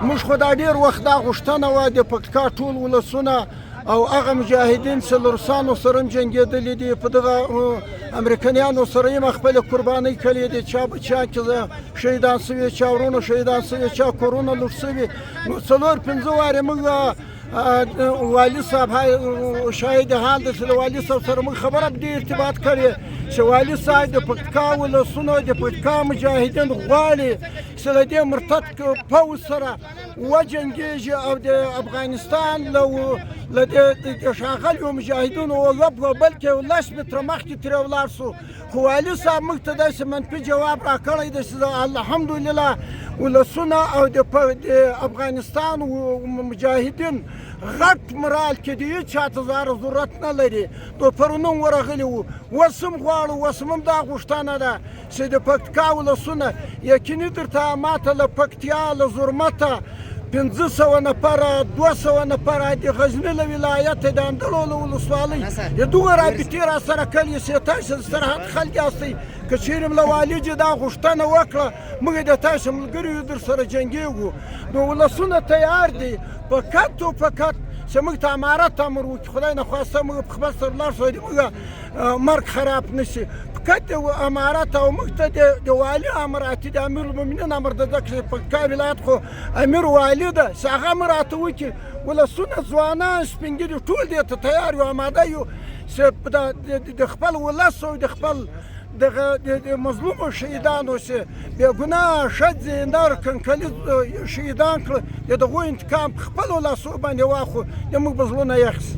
موږ خو دا ډېر وخت دا غوښتنه وه، د پکتیکا ټول ولسونه او هغه مجاهدین چې له روسانو سره هم جنګېدلي دي، په دغه امریکنیانو سره یې هم خپلې قربانۍ کړې دي. چا بچیان کې شهیدان شوي، چا وروڼه شهیدان شوي، چا کورونه لوټ شوي. نو څلور پنځه وارې موږ والي صاحب شاهد حال دی چې له والي صاحب سره موږ خبره په دې ارتباط کړې چې والي صاحب، د پکتیکا ولسونو، د پکتیکا مجاهدین غواړي چې له دې مرتد پوځ سره وجنګېږي او د افغانستان له دې ښاغلیو مجاهدینو وګپو، بلکې 10 متره مخکې ترې ولاړ شو. خو والي صاحب موږ ته داسې منفي جواب راکړی دی چې الحمدلله ولسونه او د افغانستان مجاهدین غټ مرال کې دي، هېچا ته زاره ضرورت نه لري. نو پرون هم ورغلي وو، اوس هم غواړو، اوس هم دا غوښتنه ده چې د پکتیکا ولسونه یقیني درته ماته له پکتیا له زرمته 500 نفره، 200 نفره، د غزني له ولایته، د اندړو له ولسوالۍ د دغه رابطې را سره کړې چې تاسو د سرحد خلک یاستئ، که چیرې له والي جي دا غوښتنه وکړه، موږ د تاسو ملګري یو، در سره جنګېږو. نو ولسونه تیار دي، فقط او فقط چې موږ ته امارت امر وکړي. خدای نخواسته موږ په خپل سر لاړ شو، موږ مرګ خراب نشي، فقط د امارت او موږ ته د والي امر اتي، د امیر المؤمنین امر د ځکه پکتیکا ولایت خو امیر والي ده، چې هغه امر راته وکړي. ولسونه، ځوانان، سپین ږیري ټول دې ته تیار یو، آماده یو چې د خپل ولس او د خپل دغه د مظلومو شهیدانو چې بې ګناه ښځې، نر، کنکلي شهیدان کړل، د دغو انتقام په خپلو لاسو باندې واخلو، د موږ به زړونه یخ شي.